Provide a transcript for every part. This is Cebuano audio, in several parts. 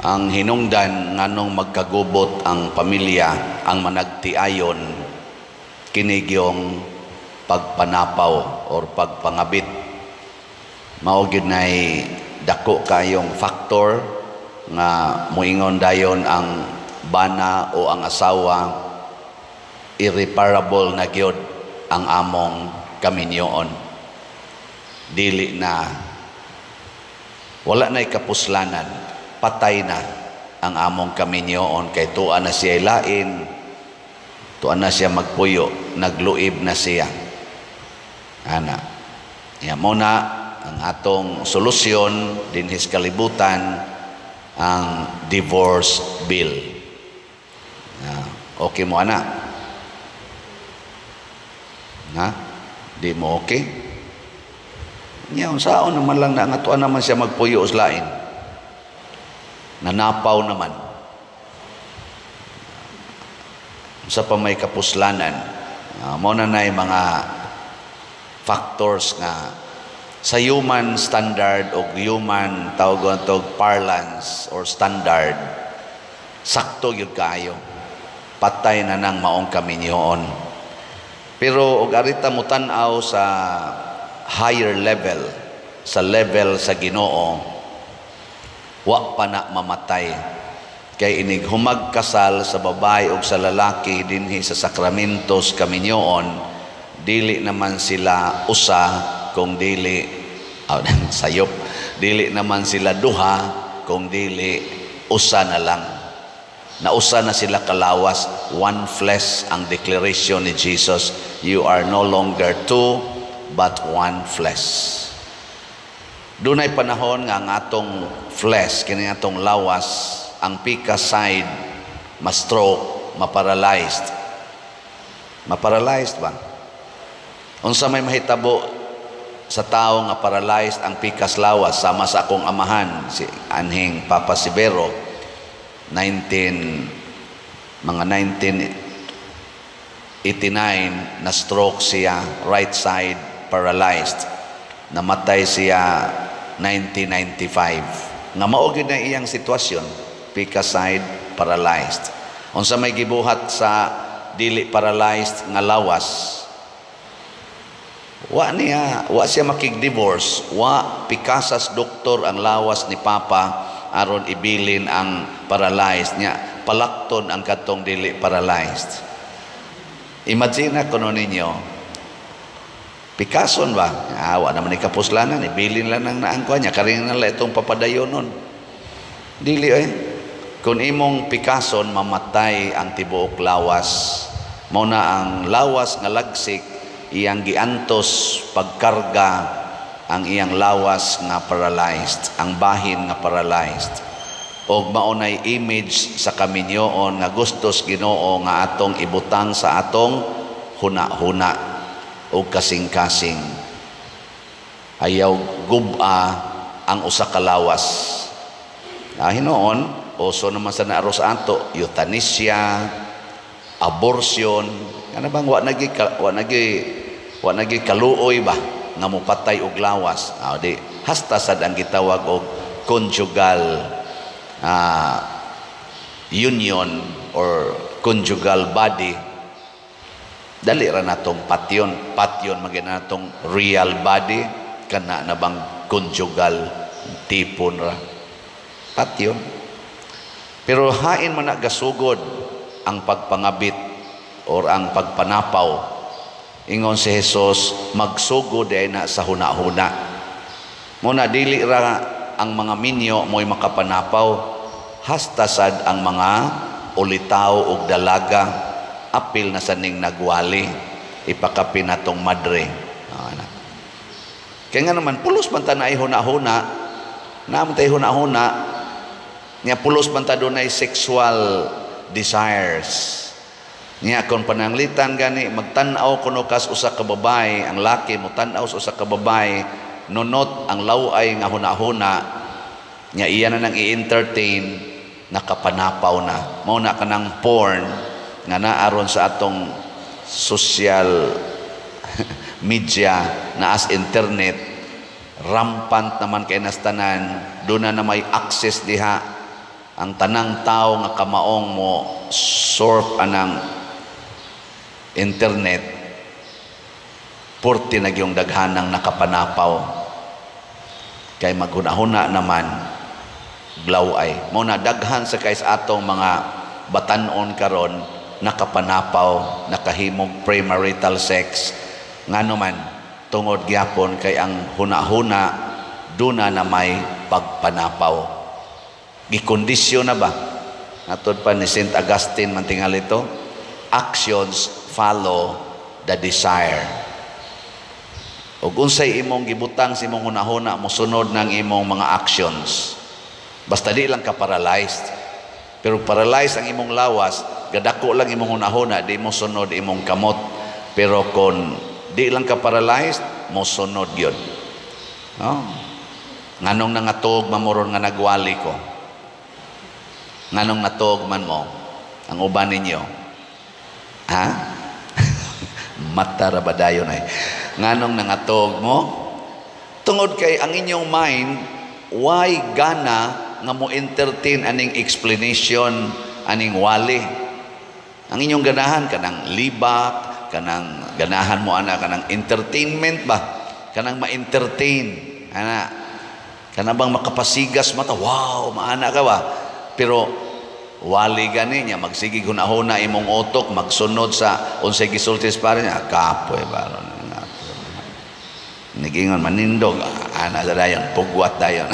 Ang hinungdan nganong magkagubot ang pamilya, ang managtiayon, kini gyung pagpanapaw or pagpangabit. Mao gyud nay dako kayong factor nga moingon dayon ang bana o ang asawa, irreparable na gyud ang among kaminyoon. Dili na, wala na'y kapuslanan, patay na ang among kaminyoon kay tuwa na siya lain, tuwa na siya magpuyo, nagluib na siya. Ana. Ya mo na ang atong solusyon dinhi sa kalibutan, ang divorce bill. Ah, okay mo ana? Ha? Di mo okay? Nya unsaon naman lang na nga tuwa naman siya magpuyo sa lain. Nanapaw naman. Sa pa may kapuslanan. Mo na nay mga factors nga sa human standard o human tawag og parlance or standard, sakto gyud kaayo, patay na nang maong kaminyoon. Pero og arita mo tan-aw sa higher level, sa level sa Ginoo, wa pa na mamatay kay inig humagkasal sa babae ug sa lalaki dinhi sa sakramentos kaminyoon, dili naman sila usa kung dili, oh, sayop, dili naman sila duha kung dili usa na lang. Nausa na sila kalawas, one flesh ang declaration ni Jesus. You are no longer two but one flesh. Dunay panahon nga ang atong flesh, kini atong lawas, ang pika side, ma-stroke, ma-paralyzed. Ma-paralyzed ba? Unsa may mahitabo sa tao nga paralyzed ang pikas lawas, sama sa akong amahan, si anhing Papa Severo, 19 mga 1989 na stroke siya, right side paralyzed. Namatay siya 1995. Nga mao gyud na iyang sitwasyon, pikas side paralyzed. Unsa may gibuhat sa dili paralyzed nga lawas? Wa niya, wa siya makig-divorce, wa pikasas doktor ang lawas ni Papa aron ibilin ang paralyzed niya, palakton ang katong dili paralyzed. Imagine na kuno ninyo, pikason ba? Ah, wa naman ni kapuslanan, ibilin lang nang naangkuan niya, karing na lang itong papadayonon. Dili eh. Kung imong pikason, mamatay ang tibuok lawas. Mao na ang lawas nga lagsik, iyang giantos pagkarga ang iyang lawas nga paralyzed, ang bahin nga paralyzed. Og maunay image sa kaminyoon nga gustos Ginoo nga atong ibutang sa atong huna-huna og kasing-kasing. Ayaw gub-a ang usa ka lawas. Ah, hinuon, uso naman sa naaros ato, euthanasia, abortion, kana bang wa nagi kaluoy ba nga mopatay og lawas. Ah, di hasta sad ang gitawag og conjugal union or conjugal body, dali ra natong patyon, patyon magin natong real body, kana na bang conjugal tipon ra, patyon. Pero hain man na gasugod ang pagpangabit or ang pagpanapaw? Ingon si Jesus, magsugod ay na sa huna-huna. Muna dili ra ang mga minyo mo'y makapanapaw, hasta sad ang mga ulitaw og dalaga, apil na sa ning nagwali, ipakapin natong madre. Ah, kaya nga naman pulos man ta na huna-huna, naman tayo huna-huna nya, pulos man ta dunay sexual desires. Nya kon pananglitan gani magtan-aw kuno kas usa ka babae, ang laki mo tan-aw sa usa ka babae, nunot ang laway nga huna-huna nya, iya na nang i-entertain, nakapanapaw na. Mao na kanang porn nga naaron sa atong social media na as internet, rampant naman kay nastanan, doon na may access diha. Ang tanang tao nga kamaong mo surf anang internet, purti na gyung daghanang nakapanapaw kay maghuna-huna naman glaw ay mo na. Daghan sa kay sa atong mga batanon karon nakapanapaw, nakahimog premarital sex. Ngano man? Tungod gyapon kay ang huna-huna duna na may pagpanapaw, gikondisyon na ba. Natod pa ni Saint Augustine man tingali ito, actions follow the desire. Ug unsay imong gibutang sa imong hunahuna, mosunod ng imong mga actions. Basta di lang ka paralyzed. Pero paralyzed ang imong lawas, gadako lang imong hunahuna, di mo sunod imong kamot. Pero kung di lang ka paralyzed, mosunod gyud. Oh. Nganong nangatog mamoron nga nagwali ko? Nganong natog man mo? Ang uban ninyo? Ha? Mata ra ba dayon ay? Nganong nangatog mo? Tungod kay ang inyong mind, why gana nga mo entertain aning explanation aning wali? Ang inyong ganahan kanang libak, kanang ganahan mo ana kanang entertainment ba? Kanang ma-entertain ana. Kanang bang makapasigas mata, wow, maana ka ba? Pero wali gani niya, magsige hunahuna imong utok, magsunod sa unsay gisulti sa pare niya, kapoy baron. Nigingon manindog, ana sa dayon, pugwat dayon.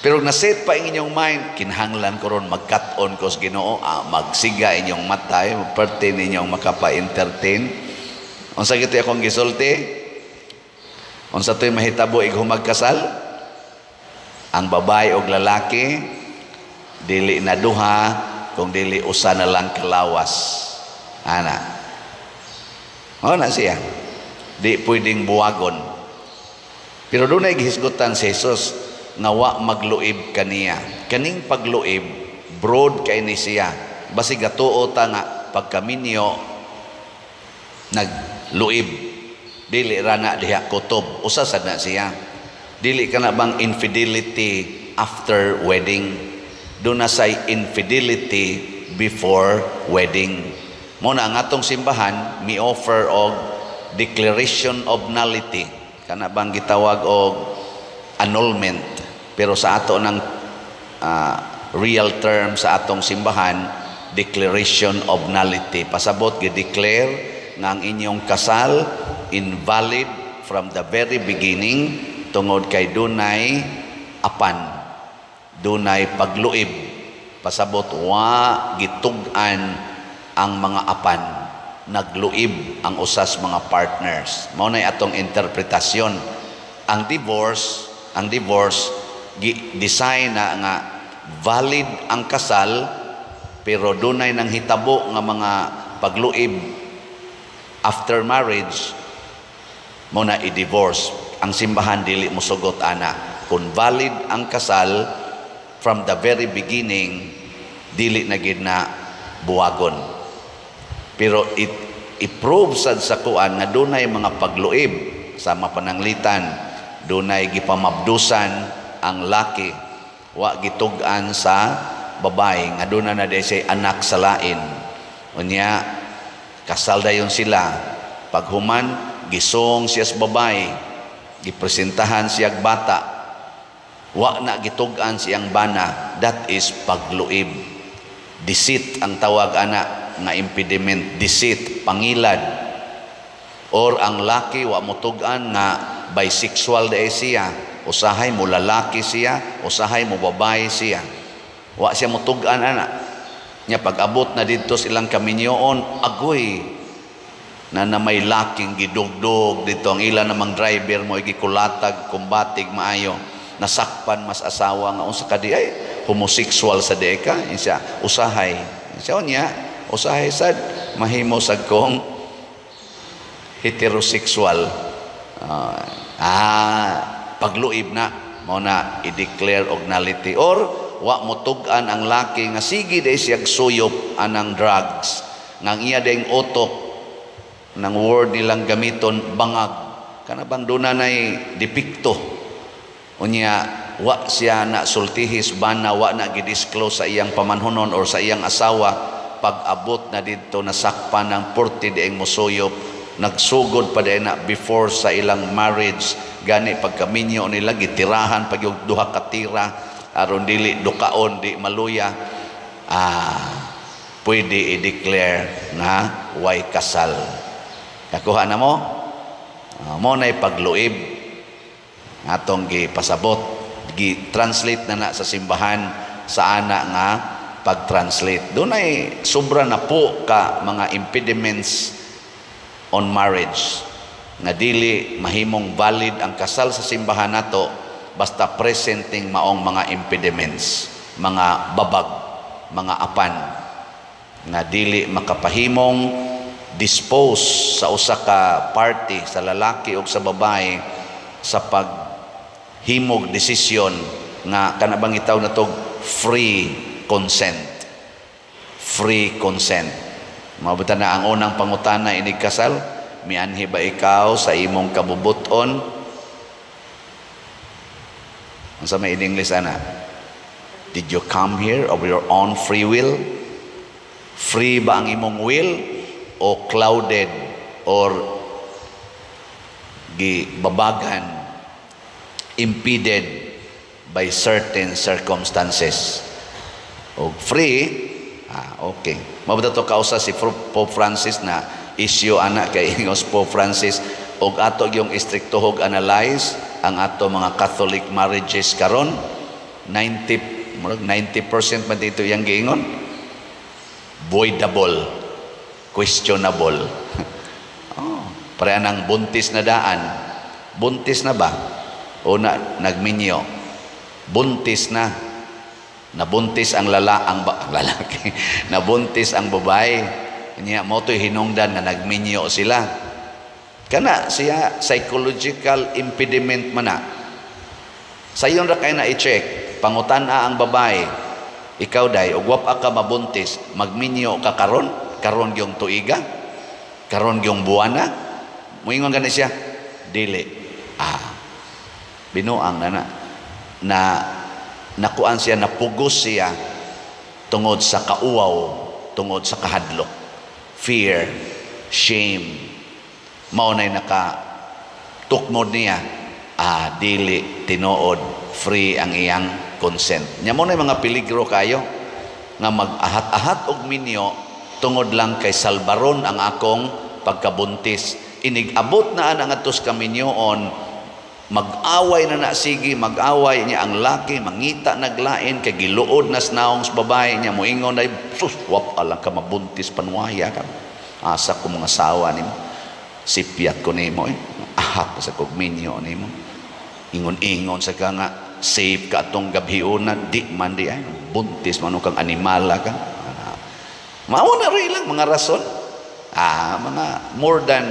Pero naset pa ang inyong mind, kinahanglan ko ron magkat-on ko sa Ginoo, magsiga inyong mata, perte ninyong makapa-entertain. Unsa gito akong gisulti? Unsa to'y mahitabo ig humagkasal? Ang babae og lalaki dili na duha kung dili usa na lang kalawas. Ana. Mao na siya. Di pwedeng buwagon. Pero dunay gihisgutan si Jesus nga wa magluib kaniya. Kaning pagluib, broad kay ni siya. Basi gatuo ta nga pagkaminyo nagluib. Dili ra na diha kutob. Usa sad na siya. Dili ka na bang infidelity after wedding? Duna say infidelity before wedding. Mo na ang atong simbahan mi offer og declaration of nullity. Kana bang gitawag og annulment. Pero sa ato ng real term sa atong simbahan, declaration of nullity. Pasabot gi-declare nga ang inyong kasal invalid from the very beginning tungod kay dunay apan, dunay pagluib. Pasabot wa gitug-an ang mga apan, nagluib ang usas mga partners. Mao nay atong interpretasyon. Ang divorce gi design na nga valid ang kasal pero dunay nang hitabo nga mga pagluib after marriage, mo na i-divorce. Ang simbahan dili mosugot ana. Kung valid ang kasal from the very beginning, dili na gid na buwagon. Pero it i-prove sad sa kuan nga dunay mga pagluib sa mapananglitan, dunay gipamabdusan ang laki, wa gitug-an sa babae nga duna na diay say anak sa lain. Unya kasal dayon sila, paghuman gisong siya sa babae, gipresentahan siya bata, wa na gitug-an siyang bana. That is pagluib, deceit ang tawag ana nga impediment, deceit, pangilad. Or ang laki wa motug-an nga bisexual diay siya, usahay mo lalaki siya, usahay mo babae siya, wa siya motug-an ana nya. Pag-abot na didto silang kaminyoon, agoy na na may laking gidugdog dito, ang ila namang driver mo gikulatag kumbatig maayo, nasakpan mas asawa nga unsa ka di ay, homosexual sa di ka. Siya usahay siya niya, usahay sad mahimo sad kong heterosexual. Pagluib na, mao na i-declare og nullity. Or wa mo tug-an ang laki nga sige day siya suyop anang drugs, nga ang iya ding utok ng word nilang gamiton, bangag, kana bang duna nay depekto. Unya wa siya na sultihis bana, wa na gi-disclose sa iyang pamanhunon or sa iyang asawa. Pag abot na didto, nasakpan ng 40 dieng musuyop, nagsugod pa na before sa ilang marriage. Gani pagkaminyo nila, gitirahan pag yung duha ka tira aron dili dukaon, di maluya. Pwede i-declare nga way kasal. Kakuha na mo? Mo na'y pagluib atong gipasabot, gi-translate na na sa simbahan sa ana nga pag-translate. Dunay sobra na po ka mga impediments on marriage nga dili mahimong valid ang kasal sa simbahan nato basta presenting maong mga impediments, mga babag, mga apan nga dili makapahimong dispose sa usa ka party, sa lalaki o sa babae, sa paghimog desisyon nga kana bang itaw na free consent. Free consent. Mabuta na ang unang pangutana inig kasal, "Mianhi ba ikaw sa imong kabubuton?" Unsa may in English ana? "Did you come here of your own free will?" Free ba ang imong will o clouded or gibabagan, impeded by certain circumstances? O free, okay. Mabuta to kausa si Pope Francis na issue ana, kay ingos Pope Francis og ato yung istriktohog analyze ang ato mga Catholic marriages karon, 90, murag 90% man dito yang giingon voidable, questionable. Oh, pareha ng buntis na daan. Buntis na ba? O na nagminyo. Buntis na. Nabuntis ang lala ang, ba, ang lalaki. Nabuntis ang babae. Nya mo to'y hinungdan nga nagminyo sila. Kana siya, psychological impediment man na. Sayon ra kay na i-check. Pangutan-a ang babae. "Ikaw day, ug wa ka mabuntis, magminyo ka karon? Karon gyung tuiga? Karon gyung buwana?" Moingon gani siya, "Dili." Binuang na na. Na nakuan siya, napugos siya tungod sa kauwaw, tungod sa kahadlok. Fear, shame. Mao na'y naka tukmod niya, dili tinuod free ang iyang consent. Nya mo na mga peligro kayo nga mag-ahat-ahat og minyo tungod lang kay salbaron ang akong pagkabuntis. Inig-abot na ang atos kaminyoon, mag-away na na sige, mag-away niya ang laki, mangita naglain kay giluod na naong sa babae niya, moingon ay, "Sus, wap alang ka mabuntis, panuwaya ka. Asa ko mga sawa nimo. Sipyat ko nimo eh. Ahat sa kog minyo nimo. Ingon-ingon sa ka nga safe ka atong gabhiona, di man di ay buntis man kang animala ka." Mao na rin lang mga rason. Mga more than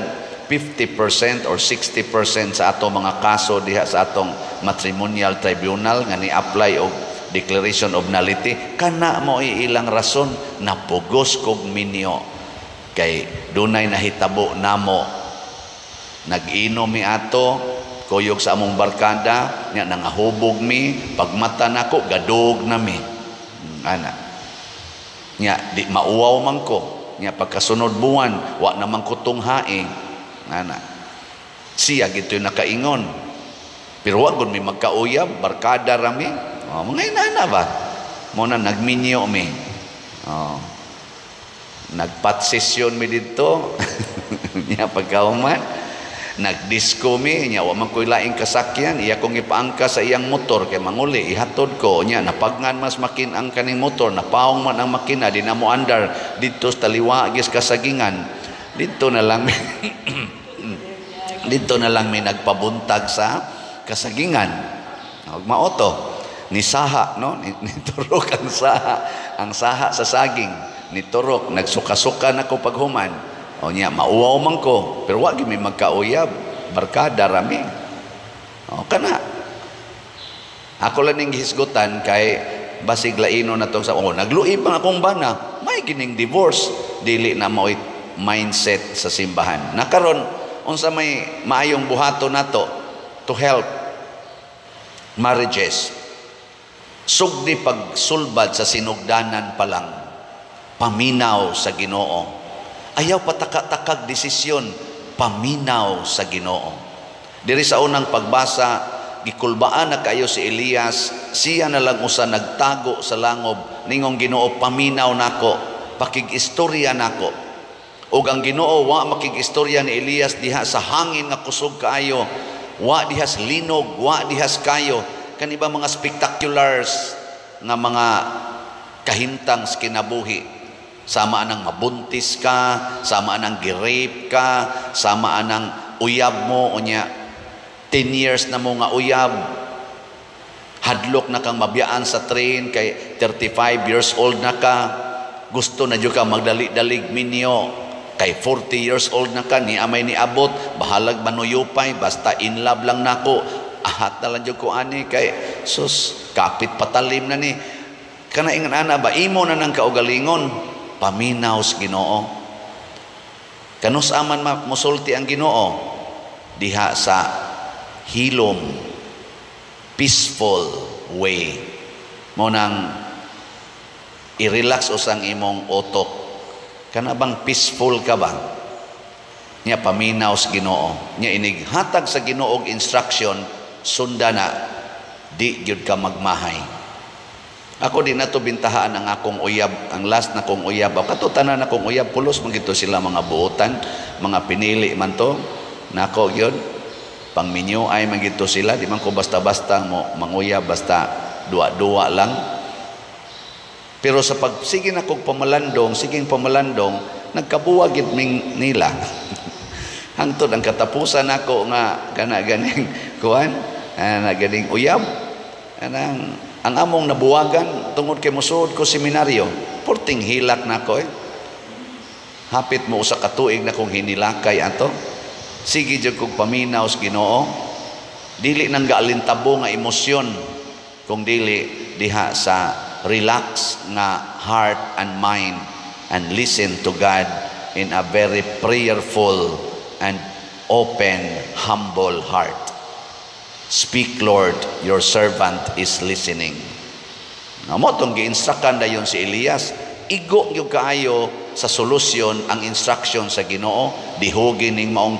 50% or 60% sa ato mga kaso diha sa atong matrimonial tribunal nga ni-apply og declaration of nullity, kana mo ilang rason, "Napugos kog minyo kay dunay nahitabo namo. Nag-inom mi ato kuyog sa among barkada nya, nangahubog mi, pagmata nako gadug na mi." Ana nya, di mauwaw man ko nya, pagkasunod buwan wa naman ko tunghae. Ana siya gito nakaingon, pero wa gud mi magkauyab, barkada ra mi." Oh, mga inana ba mo na nagminyo mi. Oh, nagpat session mi didto nya, pagkahuman nagdisco mi nya, wa man ko'y laing kasakyan, iya kong ipaangka sa iyang motor kay manguli, ihatod ko nya, napagngan mas makin ang kaning motor, napaong man ang makina, di na mo andar didto sa taliwagis kasagingan. Didto na lang may nagpabuntag sa kasagingan og maoto ni saha, no, niturok ang saha sa saging, niturok, nagsuka-suka na ko paghuman. O niya, mauwaw man ko, pero wa gyud mi magkauyab, barkada ra mi. O kana. Ako lang ning gihisgutan kay basig laino na tong sa, oh, nagluib ang akong bana, may gining divorce, dili na mao'y mindset sa simbahan. Nakaron, unsa may maayong buhato nato to help Marriages, sugdi pagsulbad sa sinugdanan pa lang, paminaw sa Ginoo. Ayaw pataka-takag desisyon, paminaw sa Ginoo. Diri sa unang pagbasa, gikulbaan na kayo si Elias, siya na lang usa nagtago sa langob, ningong, "Ginoo, paminaw nako, pakig-istorya nako." Ug ang Ginoo wa makig-istorya ni Elias diha sa hangin nga kusog kaayo, wa diha sa linog, wa diha sa kayo kani ba mga spectaculars nga mga kahimtang sa kinabuhi. Sama anang mabuntis ka, sama anang gi-rape ka, sama anang uyab mo unya 10 years na mo nga uyab, hadlok na kang mabiyaan sa train kay 35 years old na ka, gusto na jud ka magdali-dalig minyo kay 40 years old na ka, ni amay ni abot, bahalag manuyupay, basta in love lang nako, ahat na lang jud ko ani kay sus, kapit patalim na ni kana. Ingan ana ba, imo na nang kaugalingon, paminaw sa Ginoo. Kanus aman musulti ang Ginoo? Diha sa hilom, peaceful way mo. Nang i-relax usang imong utok, kana bang peaceful ka ba niya, paminaw sa Ginoo niya. Inig hatag sa Ginoo og instruction, sunda na, di gyud ka magmahay. Ako, di na to bintahaan ang akong uyab, ang last na kong uyab. O kato tanan akong uyab, pulos man gito sila mga buotan, mga pinili man to. Nako gyud, pangminyo ay man gito sila, di man ko basta-basta mo manguyab, basta duwa-duwa lang. Pero sa pag sige na kog pamalandong, siging pamalandong, nagkabuwag gid ming nila. Hangtod ang katapusan nako nga kana ganing kuan, ana ganing uyab. Anang ang among nabuwagan tungod kay mosuod ko seminaryo, porting hilak nako eh. Hapit mo usa ka tuig na kong hinilakay ato. Sige jud kog paminaw sa Ginoo. Dili nang gaalintabo nga emosyon, kung dili diha sa relax nga heart and mind and listen to God in a very prayerful and open, humble heart. "Speak, Lord, your servant is listening." Mao tong gi-instructan dayon si Elias. Igo gyud kaayo sa solusyon ang instruction sa Ginoo. Dihugi ning maong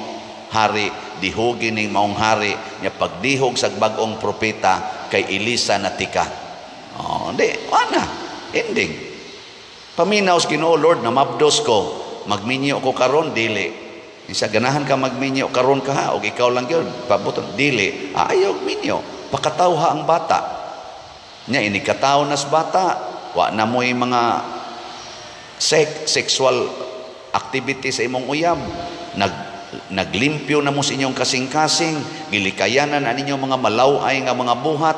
hari, dihugi ning maong hari. Nya pagdihog sa bag-ong propeta kay Elisa na tika. Oh, di, wala. Ending. Paminaw sa Ginoo, "Lord, namabdos ko. Magminyo ko karon, dili." Isa ganahan ka magminyo karon ka ha, og ikaw lang gyud, pabuton, dili. Ah, ayaw minyo. Pakatawha ang bata. Nya inikataw nas bata, wa na mo'y mga sexual activity sa imong uyab. Naglimpyo na mo sa inyong kasing-kasing, gilikayanan ang inyong mga malaway nga mga buhat.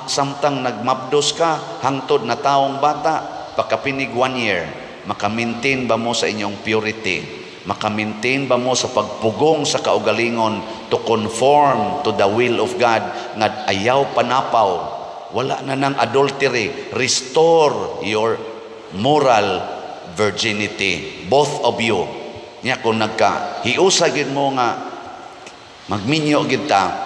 Samtang nagmabdos ka, hangtod na taong bata, pagkapinig one year, maka-maintain ba mo sa inyong purity? Maka-maintain ba mo sa pagpugong sa kaugalingon to conform to the will of God nga ayaw panapaw? Wala na ng adultery. Restore your moral virginity, both of you. Nya kung nagka hiusa gid mo nga magminyo gid ta,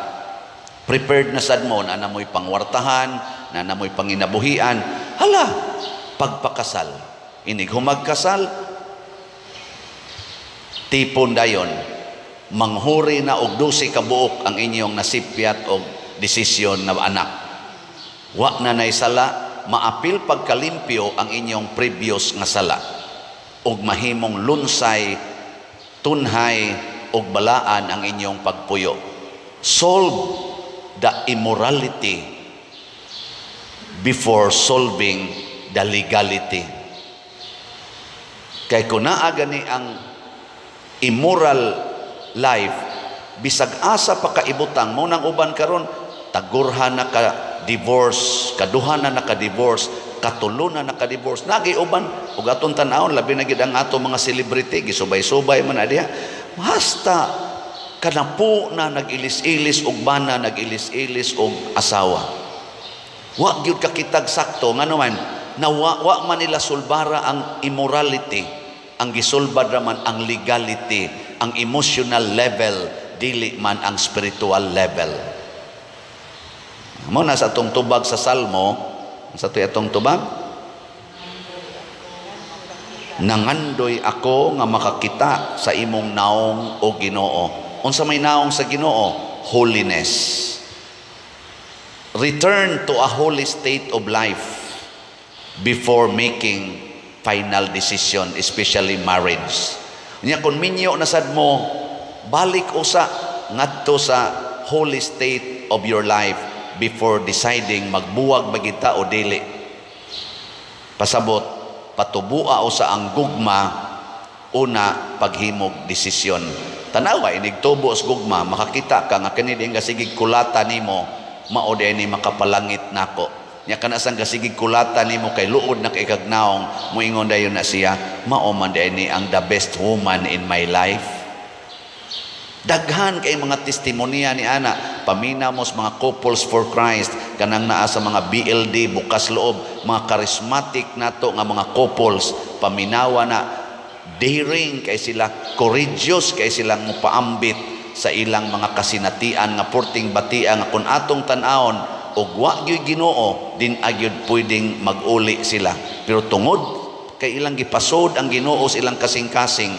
prepared na sad mo na namoy pangwartahan, na namoy panginabuhian. Hala, pagpakasal. Inig humagkasal, tipon dayon, manghuri na og 12 ka buok ang inyong nasipyat og desisyon na anak. Wa na nay sala, maapil pagkalimpyo ang inyong previous nga sala ug mahimong lunsay, tunhay ug balaan ang inyong pagpuyo. Solve the immorality before solving the legality. Kay kung naa gani ang immoral life, bisag asa pa kaibutang mo nang uban karon, tagurha na ka divorce, kaduha na naka-divorce, katulo na naka-divorce. Nagi uban ug atong tan-awon, labi na gid ang ato mga celebrity, gisubay-subay man na diha. Hasta kanapo na nag-ilis-ilis og bana, nag-ilis-ilis og asawa. Wa gyud kakitag sakto. Ngano man nawa, wa man nila sulbara ang immorality. Ang gisulbad ra man ang legality, ang emotional level, dili man ang spiritual level. Mo na sa atong tubag sa Salmo, sa to'y atong tubag, "Nangandoy ako nga makakita sa imong naong, o Ginoo." Unsa may naong sa Ginoo? Holiness. Return to a holy state of life before making final decision, especially marriage. Nya kung minyo na sad mo, balik usa ngadto sa holy state of your life before deciding magbuwag ba kita o dili. Pasabot, patubua usa ang gugma una paghimog desisyon. Tanawa, inig tubo sa gugma, makakita ka nga kini din gasigig kulata nimo, mao di ni makapalangit nako. Nya kana sang gasigig kulata nimo kay luod na kay kag naong, moingon dayon na siya, "Mao man di ni ang the best woman in my life." Daghan kay mga testimonya ni ana. Paminaw mo sa mga Couples for Christ, kanang naa sa mga BLD, Bukas Loob, mga charismatic nato nga mga couples, paminawa na daring kay sila, courageous kay silang mopaambit sa ilang mga kasinatian nga purting batia nga kung atong tan-awon og wa gyud Ginoo, din agyud pwedeng mag-uli sila. Pero tungod kay ilang gipasod ang Ginoo sa ilang kasing-kasing,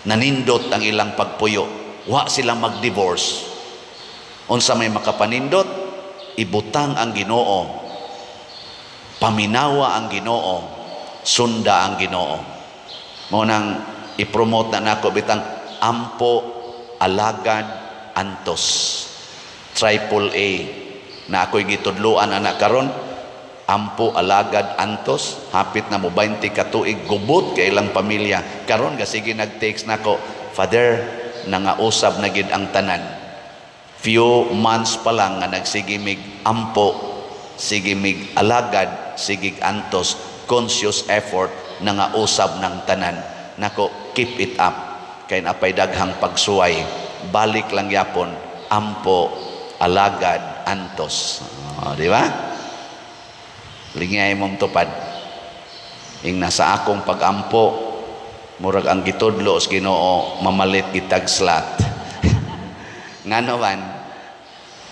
nanindot ang ilang pagpuyo, wa sila mag-divorce. Unsa may makapanindot? Ibutang ang Ginoo, paminawa ang Ginoo, sunda ang Ginoo. Mao nang i-promote na nako bitang ampo, alagad, antos, triple A na ako'y gitudloan anak karon. Ampo, alagad, antos. Hapit na mo 20 ka tuig gubot kay ilang pamilya. Karon gasige nag-text nako, "Father, nangausab na gid ang tanan." Few months pa lang nga nagsige mig ampo, sige mig alagad, sige antos, conscious effort, nangausab ng tanan. Nako, keep it up kay napay daghang pagsuway. Balik lang yapon, ampo, alagad, antos. Oh, di ba? Lingay mong tupad. Ing nasa akong pagampo, murag ang gitudlo sa Ginoo, mamalit gitag slot. Ngano man?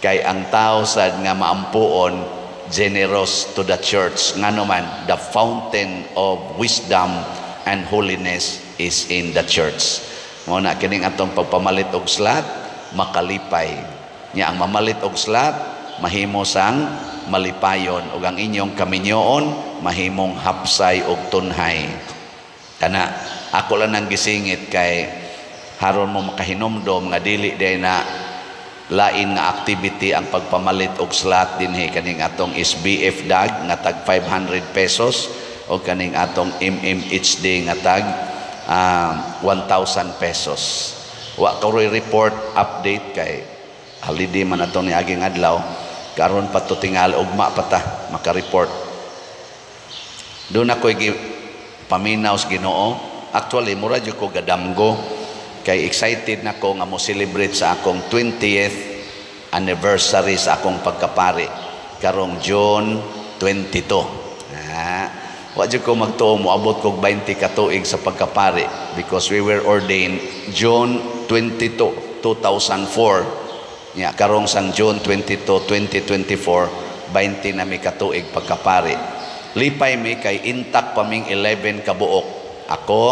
Kay ang tao sad nga maampuon, generous to the church. Ngano man, the fountain of wisdom and holiness is in the church. Mao na kining atong pagpamalit og slot, makalipay. Nya ang mamalit og slot, mahimo sang malipayon ug ang inyong kaminyoon mahimong hapsay og tunhay. Kana ako lang nang gisingit kay haron mo makahinumdom nga dili day na lain nga activity ang pagpamalit og slot dinhi, kaning atong SBF dag nga tag 500 pesos o kaning atong MMHD nga tag 1,000 pesos. Wa ko report update kay holiday man atong niaging adlaw. Karon pa to tingal, ugma pa ta maka-report. Doon ako paminaw sa Ginoo. Actually, mura jud ko gadamgo kay excited na ko nga mo celebrate sa akong 20th anniversary sa akong pagkapari karong June 22. Ah, wa jud ko magtuo moabot kog 20 ka tuig sa pagkapari because we were ordained June 22, 2004. Nya karong sang June 22, 2024, 20 na mi katuig pagkapari. Lipay mi kay intact pa ming 11 kabuok. Ako,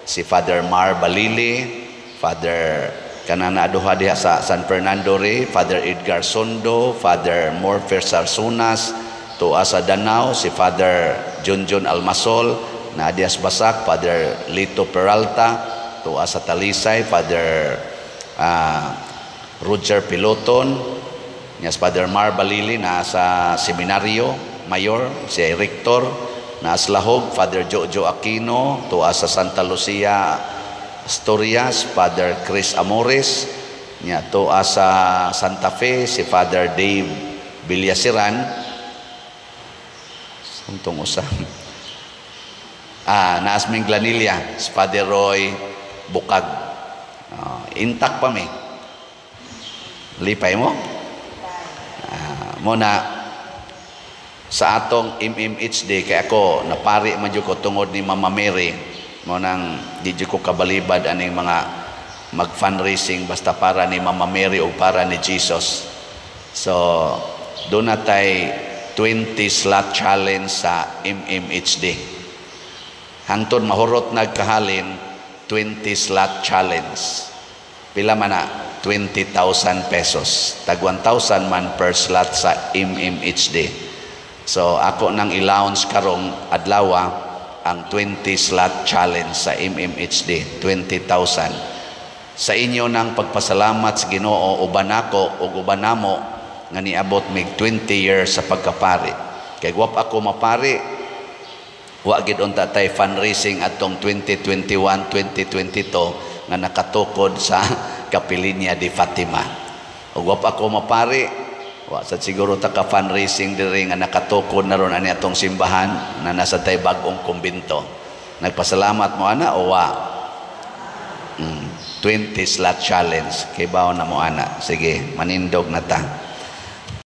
si Father Mar Balili, Father kanana duha diha sa San Fernando re, Father Edgar Sondo, Father Morfer Sarsunas, tuwa sa Danao, si Father Junjun Almasol, na Dias Basak, Father Lito Peralta, tuwa sa Talisay, Father Roger Piloton, niya si Father Mar Balili na sa Seminaryo Mayor, si Rector, na Lahog, Father Jojo Aquino, tuwa sa Santa Lucia Asturias, Father Chris Amores, niya tuwa sa Santa Fe, si Father Dave Villasiran, Santong usa. Naas ming Glanilla, si Father Roy Bukag. Intact pa mi. Lipay mo? Mo na sa atong MMHD kay ako napari man jud ko tungod ni Mama Mary. Mo nang di jud ko kabalibad aning mga mag fundraising basta para ni Mama Mary o para ni Jesus. So duna na tay 20 slot challenge sa MMHD. Hangtod mahurot nagkahalin, 20 slot challenge. Pila man na? 20,000 pesos. Tag 1,000 man per slot sa MMHD. So ako nang i-launch karong adlaw ang 20 slot challenge sa MMHD, 20,000. Sa inyo nang pagpasalamat sa Ginoo, uban nako ug uban namo nga niabot mig 20 years sa pagkapari. Kay wa pa ako mapari, wa gid unta tay fundraising atong 2021, 2022 nga nakatukod sa Kapilinya di Fatima. Ug wa pa ako mapari, wa sa siguro ta ka fundraising diri nga nakatukod na ron ani atong simbahan na nasa tay bag-ong kumbento. Nagpasalamat mo ana o wa? 20 slot challenge kay bawo na mo ana. Sige, manindog na ta.